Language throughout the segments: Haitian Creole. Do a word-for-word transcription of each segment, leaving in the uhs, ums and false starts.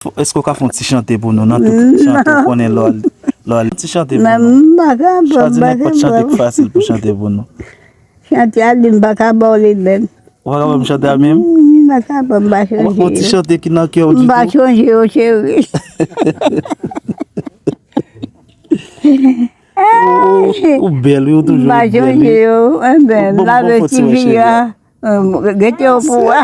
Èske w ka fè yon ti chante pou nou nan tout chante w konnen lè w al, lè w al? Yon ti chante pou nou. Chwazi nenpòt chante k fasil pou chante pou nou. Chante a di m pa ka ba w li menm. Ou pa ka ban m chante a menm? M pa ka ban m pa chanje. Ou pa yon ti chante ki nan kè w ditou? M pa chanje yo, cheri. Ou, ou, ou bèl, wi, ou toujou bèl, wi. M pa chanje yo. Enben, lave ti vi a. Gete yo pou wè.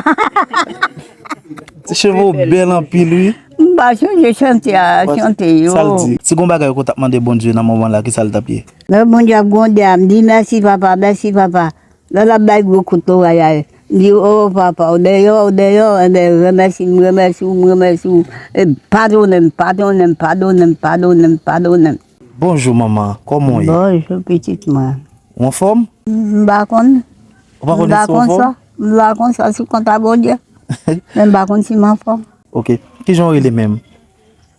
Ti cheve w bèl anpil, wi. M pa chanje chante a, chante yo. Sa l di? Si gon bagay ou t ap mande Bondye nan moman la, ki sa l t ap ye? Lè Bondye ap gwonde a, m di, mèsi, papa, mèsi, papa. Lè l ap bay gwo kout loray a, m di, o, papa, w dèyè, w dèyè, enben, remèsi m, remèsi w, m remèsi w. E, padonnen m, padonnen m, padonnen m, padonnen m, padonnen m. Bonjou, manman. Kòman w ye? Bonjou, pitit mwen. Ou anfòm? M pa konn. Ou pa konn si w anfòm? M pa konn sa. M pa konn sa sou kont a Bondye. Men m pa konn si m anfòm. Ok. Kijan w rele menm?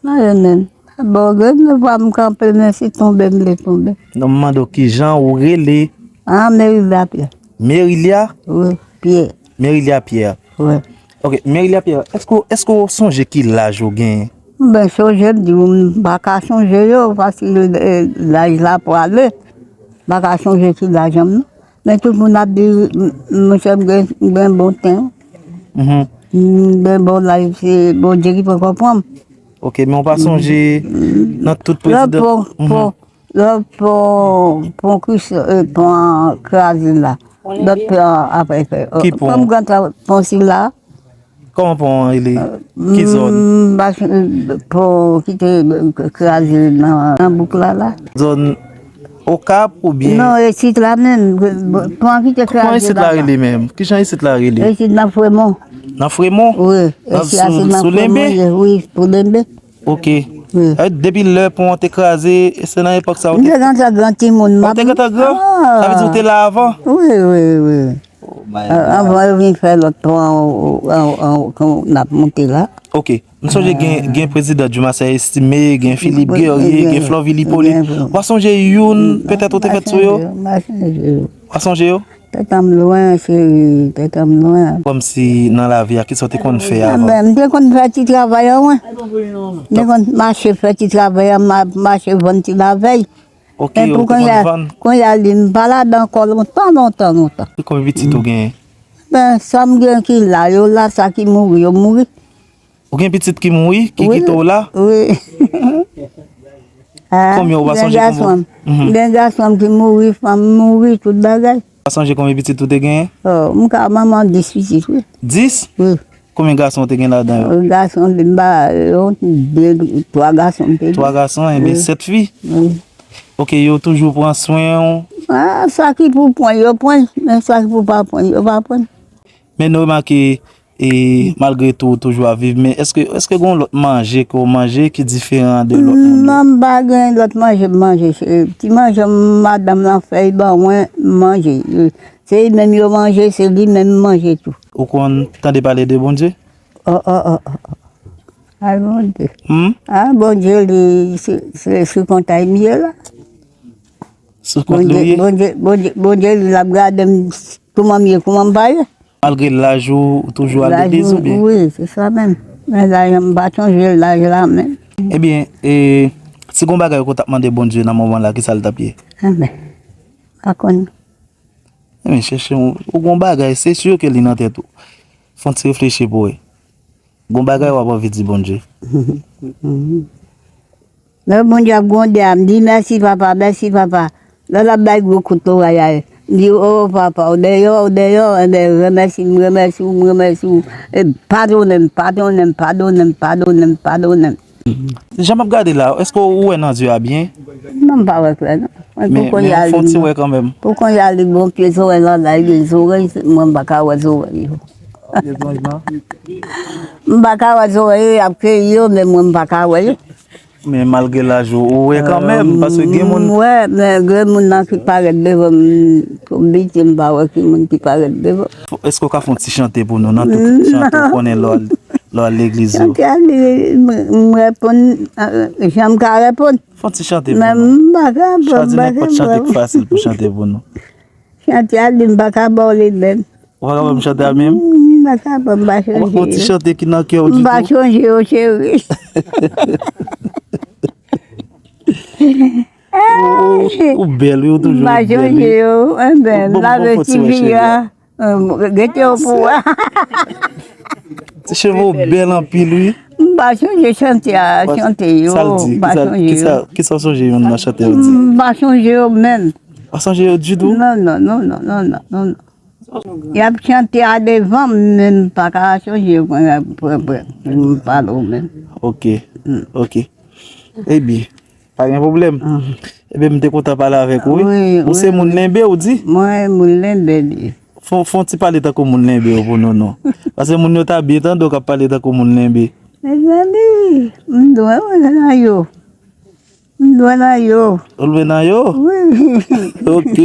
Mwen rele menm. Bon, gade m kanpe, men si tonbe, m vle tonbe. Non, m mande w kijan ou rele? Ah, Merilia Pierre. Merilia? Wi, Pierre. Merilia Pierre. Wi. Ok, Merilia Pierre, èske, èske w sonje ki laj ou genyen? Ben, sonje, m di w, m pa ka sonje yo, paske, eh, laj la prale. M pa ka sonje ki laj m, non. Men tout moun ap di, m, monchè, m gen, m gen bon tan. Mhm. M gen bon laj, se Bondye ki poko pran m. Ok, men w pa sonje nan tout prezidan. Lè pon, pon, lè pon, pon kris, eh, pon an kraze la. Lòt pon an ap fè. Ki pon? Pon sila. Kòman pon an rele? Ki zòn? Pon ki te kraze nan, nan bouk la, la. Zòn Okap oubyen? Non, isit la menm. Pon ki te kraze la. Kòman isit la rele menm? Kijan isit la rele? Isit nan Fremont. Nan Fremont? Wi. Nan, sou, sou Lenbe? Wi, pou Lenbe. Ok. Wi. Eh, depi lè pon an te kraze, se nan epòk sa ou te... M te gentan gran timoun. Ou te gentan gran? Sa vle di ou te la avan? Wi, wi, wi. Avan yo vin fè lòt pon an, an, an, an, n ap monte la. Ok. M sonje gen, gen prezidan Dumarsais Estimé, gen Philippe Guerrier, gen Floville Hippolyte. W a sonje youn, petèt ou te fèt sou yo? M pa sonje yo. W a sonje yo? Tèt an m lwen, cheri, tèt an m lwen. Kòmsi nan lavi a, kisa w te konn fè avan? Enben, m te konn fè ti travay an, wen. M te konn mache fè ti travay an, ma-, mache vann ti lavèy. Ok, ou te konn vann? Men pou kounye a, kounye a li, m pa ladan ankò lontan, lontan, lontan. Konbyen pitit ou genyen? Ben, sa m gen ki la, yo la, sa ki mouri, yo mouri. Ou gen pitit ki mouri, ki kite w la? Wi. Konbyen ou pa sonje konbyen? M gen gason m ki mouri, fanm mouri, tout bagay. Ou pa sonje konbyen pitit ou te genyen? Oh, m ka manman dis pitit, wi. Dis? Wi. Konbyen gason ou te gen ladan yo? Gason, m pa, yo, de, twa gason m te gen. Twa gason, enben, sèt fi? Wi. Ok, yo toujou pran swen w? Ah, sa ki pou pran, yo pran, men sa ki pou pa pran, yo pa pran. Men nou remake, e, malgre tou, ou toujou ap viv, men èske, èske gen yon lòt manje ke w manje ki diferan de lòt moun yo? Non, m pa gen lòt manje m manje. Se ti manje madanm lan fè, li ban mwen, m manje. Se li menm yo manje, se li menm m manje tou. Ou konn tande pale de Bondye? Oh, oh, oh, oh, oh. Ay, Bondye. Hmm? Ah, Bondye, li, se, se sou kont a m ye la. Sou kont li w ye? Bondye, Bondye, Bondye, li l ap gade m, kouman m ye, kouman m pa ye. Malgre laj ou, ou toujou al legliz oubyen? Wi, se sa menm. Men laj, m pa sonje laj la menm. Ebyen, e, si gon bagay ou t ap mande Bondye nan moman la, ki sa l t ap ye? Enben, pa konn. Ebyen, chèche yon, ou gon bagay, se si ke li nan tèt ou. Fè yon ti reflechi pou wè. Gon bagay w ap anvi di Bondye. Lè Bondye ap gwonde a, m di, mèsi, papa, mèsi, papa. Lè l ap bay gwo kout loray a, m di, o, papa, w dèyè, w dèyè, enben, remèsi m, remèsi w, m remèsi w. E, padonnen m, padonnen m, padonnen m, padonnen m, padonnen m. Jan m ap gade la, èske ou wè nan zye a byen? Non, m pa wè klè, non. Men, men yon fon ti wè kanmenm. Pou kounye a, li gon pye zòrèy la, la, li gen zòrèy, mwen m pa ka wè zòrèy yo. M pa ka wè zòrèy yo, y ap keyi yo, men mwen m pa ka wè yo. Men malgre laj ou, ou wè kanmenm, paske gen moun... M wè, men gen moun nan ki parèt devan m, pou biti m pa wè ki moun ki parèt devan. Èske w ka fè yon ti chante pou nou, nan tout chante ou konnen lè w al, lè w al legliz yo? Chante a li, m, m reponn, eh, jan m ka reponn. Fè yon ti chante pou nou. Men m pa ka reponn, m pa ka reponn. Chwazi nenpòt chante k fasil pou chante pou nou. Chante a li, m pa ka ba w li menm. Ou pa ka ban m chante a menm? M pa ka ban, m pa chanje yo. Ou pa ka yon ti chante ki nan kè w ditou? M pa chanje yo, cheri. Ou, ou, ou bèl, wi, ou toujou bèl, wi. M pa chanje yo, enben, lave ti vi a. Gete yo pou wè. Ti cheve w bèl anpil, wi. M pa chanje chante a, chante yo, m pa chanje yo. Sa l di? Kisa, kisa, kisa w sonje youn nan chante yo di? M pa chanje yo menm. Pa sonje yo ditou? Non, non, non, non. Y ap chante a devan m, men m pa ka chanje, m pale w menm. Ok, ok. Ebyen, pa gen pwoblèm. Ebyen, m te kontan pale avèk ou, wi. Ou se moun Lenbe, ou di? Mwen, moun Lenbe, li. Fè, fè yon ti pale tankou moun Lenbe yo pou nou, non. Paske moun yo ta byen tande w k ap pale tankou moun Lenbe. Mezanmi, m dwe nan yo. M dwe nan yo. Ou dwe nan yo? Wi. Ok.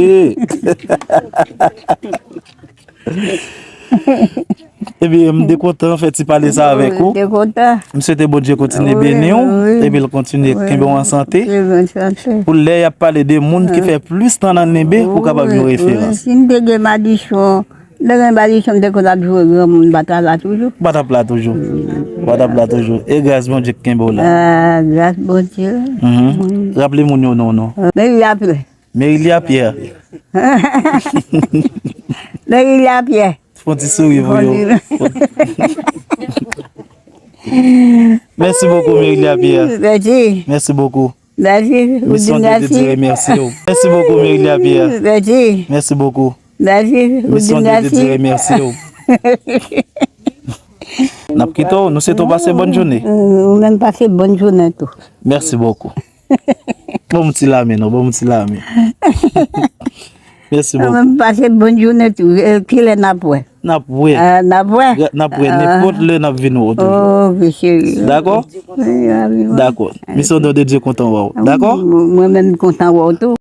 Ebyen, m te kontan fè ti pale sa avèk ou. M te kontan. M swete Bondye kontinye beni w, epi l kontinye kenbe w an sante. Pou lè y ap pale de moun ki fè plis tan nan Lenbe, ou kapab yon referans. Si m te gen madichon, m te gen madichon, m te konn ap jwe granmoun, m pa t ap la toujou. Ou pa t ap la toujou. Ou pa t ap la toujou. E gras Bondye k kenbe w la. Ah, gras Bondye. Raple moun yo non, non. Meri Lapyè. Merilia Pierre. Merilia Pierre. Fè yon ti souri pou yo. Mèsi bokou, Merilia Pierre. Mèsi. Mèsi bokou. Mèsi. Misyon de Dye remèsye w. Mèsi bokou, Merilia Pierre. Mèsi. Mèsi bokou. Mèsi. Misyon de Dye remèsye w. N ap kite w, nou swete w pase bòn jounen. Ou menm pase bòn jounen tou. Mèsi bokou. Ban m ti lamen non, ban m ti lamen. Mèsi bokou. Mwen pase bòn jounen tou. E, kilè n ap wè? N ap wè. Ah, n ap wè? N ap wè nenpòt lè n ap vin wè w toujou. Ok, cheri. Dakò? Wi, wi, wi. Dakò. Misyon de Dye kontan wè w. Dakò? Mwen menm kontan wè w tou.